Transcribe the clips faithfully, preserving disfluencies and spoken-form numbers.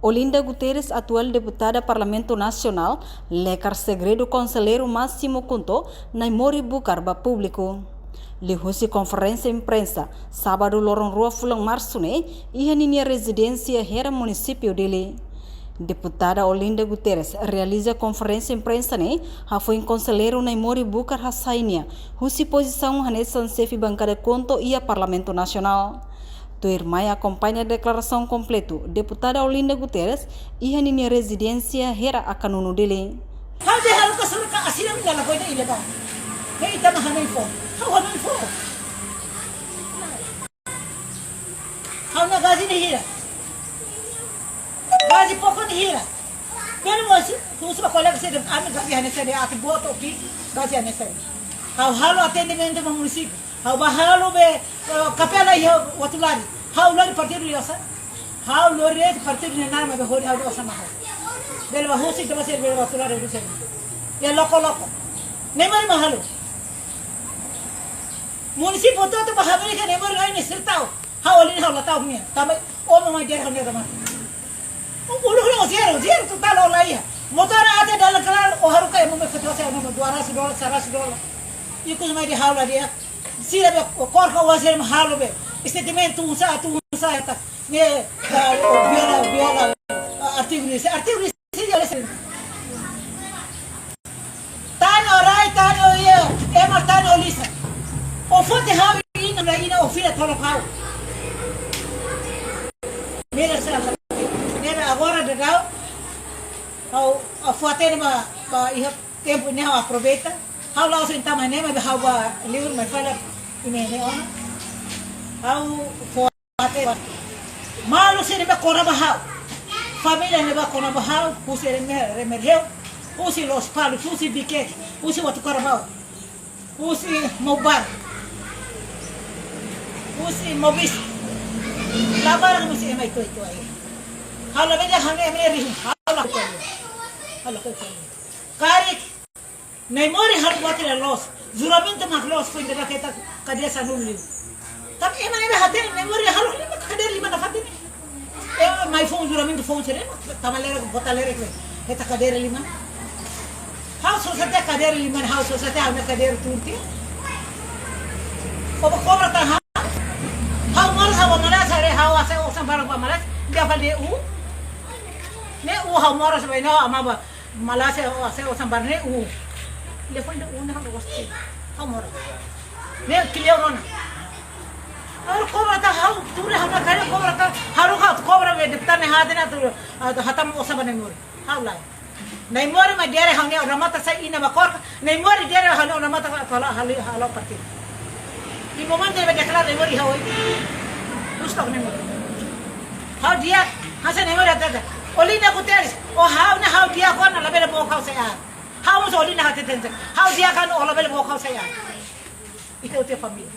Olinda Guterres, atuál deputada Parlamentu Nasionál, lekar segredu konselleiru másimu KHUNTO, Naimori Bucar ba públiku. Liuhusi konferénsia imprensa, sábadu loron rua fulan Marsu ne'e, iha ninia rezidénsia Hera, munisípiu Dili. Deputada Olinda Guterres realiza konferénsia imprensa ne'e hafoin konselleiru Naimori Bucar hasai nia husi pozisaun hanesan xefe bankada KHUNTO iha Parlamentu Nasionál. Tuirmai akompaña deklarasaun kompletu, deputada Olinda Guterres iha ninia rezidénsia Hera Akanunu, Dili. Ha'u dehan ha'u ka sura ka asina mina la koida ile ba. Hei, ita mak hanoin fó. Ha'u hanoin fó. Ha'u-nia gaji ne'e hira. Gaji pokok ne'e hira. Bele mosu, husu ba kolega sira, ami gaji hanesan ne'e, atu boot oke, gaji hanesan ne'e. Ha'u halo atendimentu ba munisípiu. Ha'u bá halo be, eh, kapela iha Uatulari. Ha'u lori partidu liu sá. Ha'u lori partidu ne'e nada, maibé hodi ha'u dosa mahal. Bele bá husi, bele ser, bele Uatulari husi. Ya loko loko. Ne'e mari mahalo. Munisípiu hotu-hotu bá halo ke Naimori ne'e sira tau. Ha'u Olinda ha'u la tau nia. Tanba ó-nia mai di'ak ha'u-nia remata. Uluk uluk zero, zero totál ó laiha. Motór até dalan klaru, ó haruka ema mai foti hosi ema dua ratus dolar, seratus dolar. Ikus mai dehan ha'u la di'ak. Sira be kór ka wazir ema halo be. Statement tun sá, tun sá, eta. Ne'e, ah, viola, viola, ah, artigu ne'e. Artigu ne'e. Sira le sen. Tane ó rai, tane ó iha, ema tane ó lisan. Ó foti ha'u inan, inan ó fila tolo ha'u. Mira sala. Ne'ebé agora daudaun, ha'u, ha'u foti ne'e ba, ba iha tempu ne'e ha'u aproveita. Ha'u la'ós ema tama ne'e, maibé ha'u bá liur mai fala imi ne'e ona. Ha'u fo- Malu sira ne'ebé kona ba ha'u. Família ne'ebé kona ba ha'u, husi Reme-, Remerheu, husi Lospalos, husi Viqueque, husi Uatucarbau, husi Maubar, husi Maubisse. Labarik husi ema ituaitua. Ha'u labele ha'u-nia, ema-nia rihun. Ha'u lakohi. Ha'u lakohi. Karik Naimori halo buat ne'e loos. Juramentu mak loos, foin de'it ba keta kadeia sanulu-resin. Tanba ema ne'ebé hatene Naimori halo lima kadeira lima nafatin. Ema mai foun juramentu foun sira, tanba lerek, vota lerek ne'e. Hetan kadeira lima. Ha'u sosa tiha kadeira lima, ha'u sosa tiha ha'u-nia kadeira tun tiha. Ó bá kobra tan ha'u. Ha'u moras, ha'u malae, sare ha'u hasees osan barak ba malae. Dia fali u. Ne'e u ha'u moras ba ina ama ba. Malae hasees, hasees osan barak ne'e u. Telefone ne'e u ne'e ha'u gosta. Ha'u moras. Ne'e kiliau rona. Ha'u kobra tan ha'u, tuur ha'u-nia kadeira kobra tan. Ha'u kobra be deputadu ne'e hatene atu, atu hatama osan ba Naimori. Ha'u lae. Naimori mak dere ha'u-nia odamatan sai inan ba kór. Naimori dere ha'u-nia odamatan halo, halo, halo partidu. Iha momentu ne'ebé deklara Naimori ha'u. Justu Naimori. Ha'u di'ak, hanesan Naimori hatete. Olinda Guterres, ó ha'u ne'e ha'u di'ak ona labele book ha'u sai an. Ha'u mós Olinda hatete. Ha'u di'ak ona ó labele book ha'u sai an. Ita hotu família.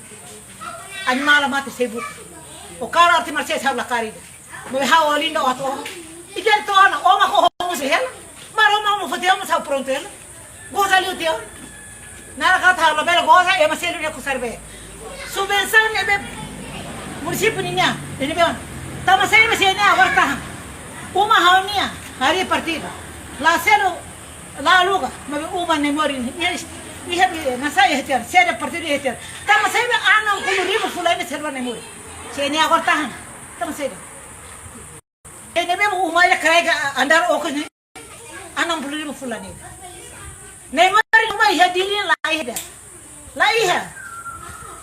Animál mate sei buka. Ó kaer arte marsiál ha'u la kaer ida. Maibé ha'u Olinda ó atu. Ita to'o ona, ó mak ó homo sei hela. Maromak mak foti ó mak ha'u prontu hela. Goza liu tiha. Nara kata ha'u labele goza, ema seluk ne'e ku serve. Subvensaun ne'ebé munisípiu nian, ne'ebé ona. Tanba saida mak sei ne'e agora tahan. Uma ha'u-nian, harii partidu. La selu, la aluga, maibé uma Naimori nian. Iha, iha, iha, nasa iha tiha, sede partidu iha tiha. Tanba saida mak anam puluh ribu fulan ne'e serve Naimori. Sei ne'e agora tahan. Tanba saida. Ne'ebé uma ida kraik andár okos ne'e. Anam puluh ribu fulan ne'e. Naimori uma iha Dili la iha. La iha.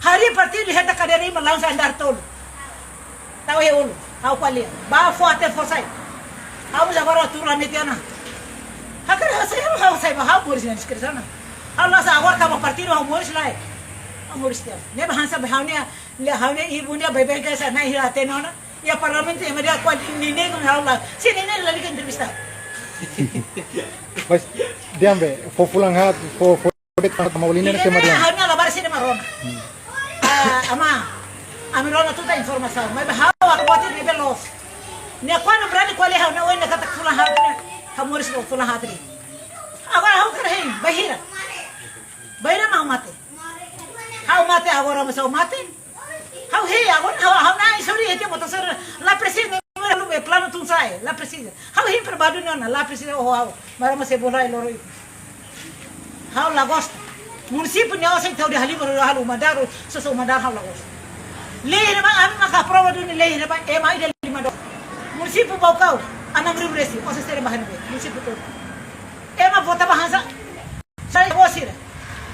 Harii partidu hetan kadeira lima la'ós andár tolu. Tau iha uluk, ha'u ko'alia. Bá fó até fó sai. Ha'u mós agora tuur la mete ona. Hakarak ha'u sai, ha'u sai, ha'u moris iha diskresaun ona. Ha'u la sá agora tanba partidu ha'u moris lae. Ha'u moris tiha. Ne'ebé hanesan be ha'u-nia, ha'u-nia ibun nia bebé ke sa na hira tenona. Iha parlamentu ema dehan kuandu nini kun ha'u la. Se nini la liga entrevista. Mas, dehan be, fó fulan haat, fó, fó de'it haat, ama Olinda ne'e kema dehan. Ha'u-nia labarik sira mak rona. Ah, ama, ami rona tutan informasaun. Maibé ha'u, ha'u buat ne'ebé loos. Ne'e kuandu berani ko'alia ha'u-nia oin ne'e katak fulan haat ne'e. Ha'u moris fulan haat ne'e. Agora ha'u hakarak hein, bá hira. Bá hira mak ha'u mate. Ha'u mate agora, mas ha'u mate. Ha'u hein agora, ha'u, ha'u-nia ai sori hete moto sori. La presiza Naimori halo be. planu tun sa'e, la presiza. Ha'u hein para ba duni ona, la presiza oho ha'u. Maromak sei bolu ha'u loro ikus. Ha'u la gosta. Munisípiu ne'e osan tau de halibur halo uma daru, sosa uma daru ha'u la gosta. Lei ne'ebá ami maka aprova duni lei ne'ebá, ema ida lima dólar. Munisípiu Baucau, enam ribu resin, osan sira ba ha'u ne'ebé, munisípiu todo. Ema vota ba hanesan, sai go sira.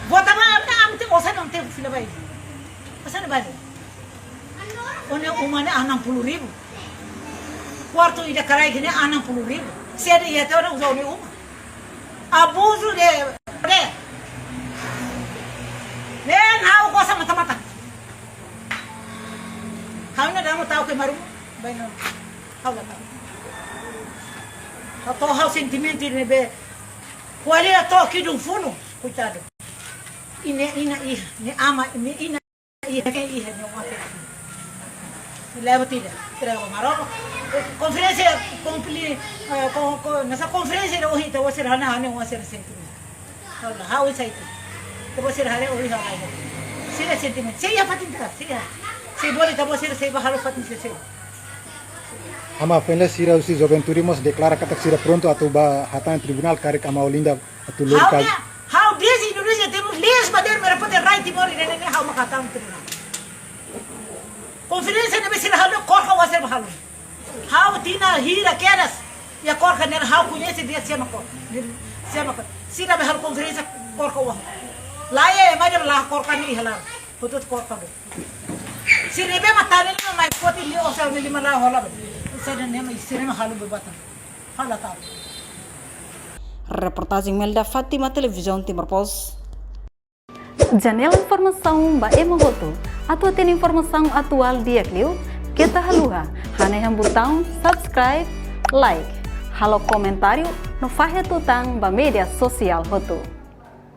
Vota ba ami, ami tenke osan, ami tenke fila ba. Osan ba. Ó-nia uma ne'e enam puluh ribu. Kuartu ida karaik ne'e enam puluh ribu. Sé de'it atu uza ó-nia uma. Abuzu de, de. Ne'e ha'u gosta mata-mata. Ha'u-nia dama tau ke marum, bainhira ha'u la tau. Ha'u to'o ha'u sentimentu ne'ebé. Kuali la to'o kidun funu, koitadu. Nia inan, iha, nia aman, nia inan, iha, nia inan, nia aman. Leva tida, entrega ba Maromak. Konferénsia, kompli, eh, ko, ko, hanesan konferénsia ida ohin, ita-boot sira hanoin, hanoin, hanoin sira sentimentu. Ha'u la, ha'u sai tu. Ita-boot sira haree ohin ha'u la. Sira sentimentu. Sei iha fatin tiha, sei iha. Sei bolu ita-boot sira, sei bá halo fatin sira, sei. Ama foin ne'e sira husi juventude mós deklara katak sira prontu atu bá hatán tribunál karik Ama Olinda atu lori kazu. Ha'u, ha'u desde Indonézia temos leis para der mera poder rai Timor ne'e, ne'e, ne'e, ha'u maka hatán tribunál. Konferénsia ne'ebé sira halo, KORKA oan sira halo. Ha'u tinan hira kedas iha KORKA ne'e, ha'u koñese di'ak sé mak KORKA. Sé mak KORKA. Sira be halo konferénsia KORKA oan. Lae, mai de la KORKA ne'e iha laran. Hotu-hotu KORKA be. Sira ne'ebé mak tane lima mai foti liu osan ne'e lima la hola be. Sira ne'e mak sira mak halo be batan. Ha'u la tau. Reportajen Melda Fátima, Televizaun Timor Post. Janela informasaun ba ema hotu. Atu hatene informasaun atuál di'ak liu, keta haluha hanehan butaun subscribe, like, halo komentáriu no fahe tutan ba média sosiál hotu.